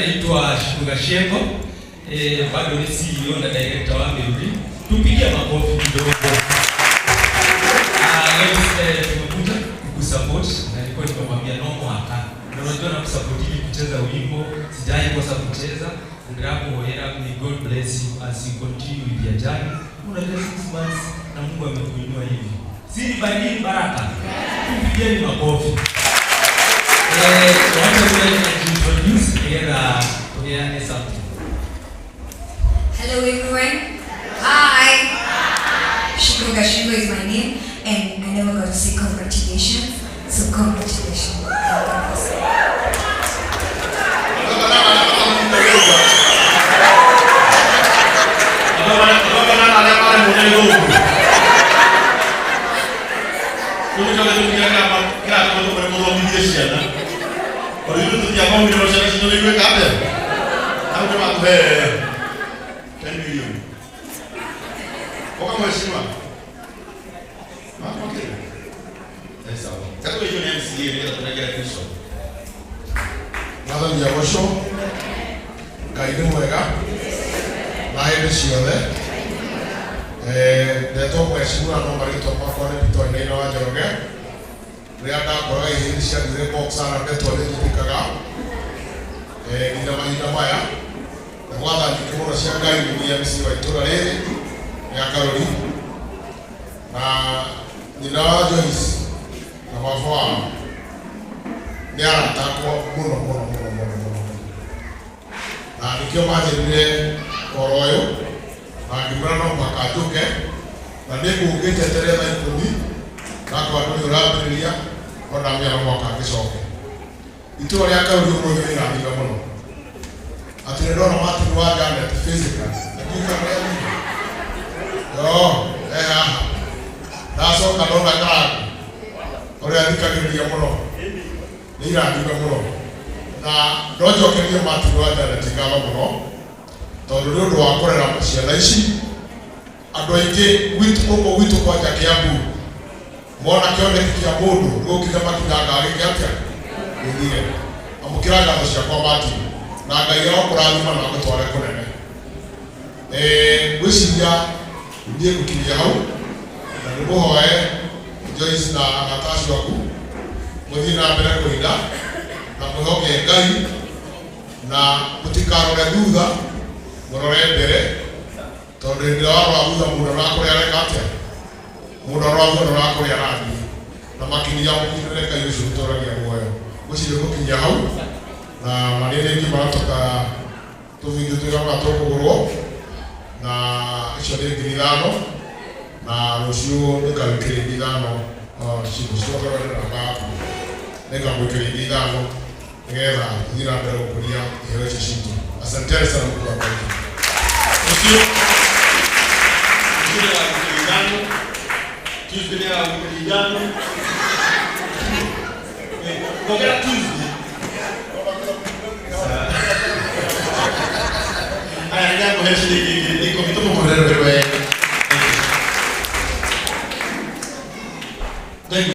Naitwa Shiku Gashengo. Bado ni CEO na director wa Miruri. Tupigie makofi kidogo. Leo tumekuja kukusupport na nilikuwa nimemwambia no mwaka. Na unajua na kusupport ili kucheza wimbo, sijai kosa kucheza. Ndirakuhoera, may God bless you as you continue with your journey. Unajua 6 months na Mungu amekuinua hivi. Si ni baraka baraka? Tupigieni makofi. Wacha wewe introduce together tugeane something. Hello everyone. Hi. Shiko Gashingo is my name, and I never got to say congratulations. So congratulations. Kĩratũma ciana tondũ ithuĩ tũtiathomire no ciana citũ nĩ igwĩka atĩa hau nĩ matũhe 10 million oka mheshimiwa. Makokire. Eh, sawa. Katoka hiyo ni MCA nĩgetha tũnengere Kristo. Mwathani agocwo. Ngai nĩ mwega na hĩndĩ ciothe. Ndetwo mheshimiwa no marĩtwa makwa nĩ Peter Wainaina wa Njoroge. Rĩrĩa ndakoraga ihĩndĩ cia nduĩre boxer na ndeto nĩ njĩtĩkaga nginya mahinda maya na gwatha nyingĩ mũno cia Ngai nĩ MC wa itũra rĩrĩ rĩa Karũri na nyina wa Joyce na baba wao nĩ arata akwa mũno mũno mũno mũno mũno, na nĩkĩo manjĩrire ũhoro ũyũ na ngĩmwĩra no mũhaka njũke na nĩ ngũkĩte tene thaa 10 nakwa ndũrĩ ũrambĩrĩria ona mĩaro mwaka ngĩcoke itũra rĩa Karũri. Ũmũthĩ nĩ irathime mũno atĩ nĩ ndona Martin wa Janet physically atuĩka nĩ yo e haha. Ndacoka ndona Karangu ũrĩa thikagĩrĩria mũno. Nĩ irathime mũno na no njokerie Martin wa Janet ngatho mũno tondũ nĩ ũndũ wa kũrera ciana ici. Andũ aingĩ gwitũ gũkũ gwitũ kwanja Kĩambu mona kĩoneki kĩa mũndũ gũkinya makinyanga gĩke atĩa gĩthire. Amũkĩra ngatho ciakwa, Martin, na Ngai arokũrathima na agũtware kũnene. Ngwĩciria niĩ ngũkinyia hau na nĩmũhoe Joyce na arata acio aku mũthiĩ na mbere kũina na mwĩhoke Ngai na mũtikarore thutha, mũrore mbere, tondũ hĩndĩ ĩrĩa warora thutha mũndũ arakũrĩa areka atĩa, mũndũ arora thutha ndũrakũrĩa arathiĩ na makinya mũkinyĩre Ngai ũcio ũtũragia muoyo. Ngwĩciria ngũkinyia hau na marĩa rĩngĩ maratoka tũbindio tũigana tũkũgũrwo na icio nĩ 5,000 na rũciũ nĩngagwĩkĩra ingĩ 5 cindo ciongorwo nĩ namba yaku nĩngagwĩkĩra ingĩ 5 nĩgetha tũthiĩ na mbere gũkũria iheo ici citũ. Asanteni sana, Mungu awabariki. Rũciũ nĩ wa 5,000, Tuesday nĩ wa 5,000. Ngongera Tuesday. Aya, nĩ ngũhe ciringi ngiri.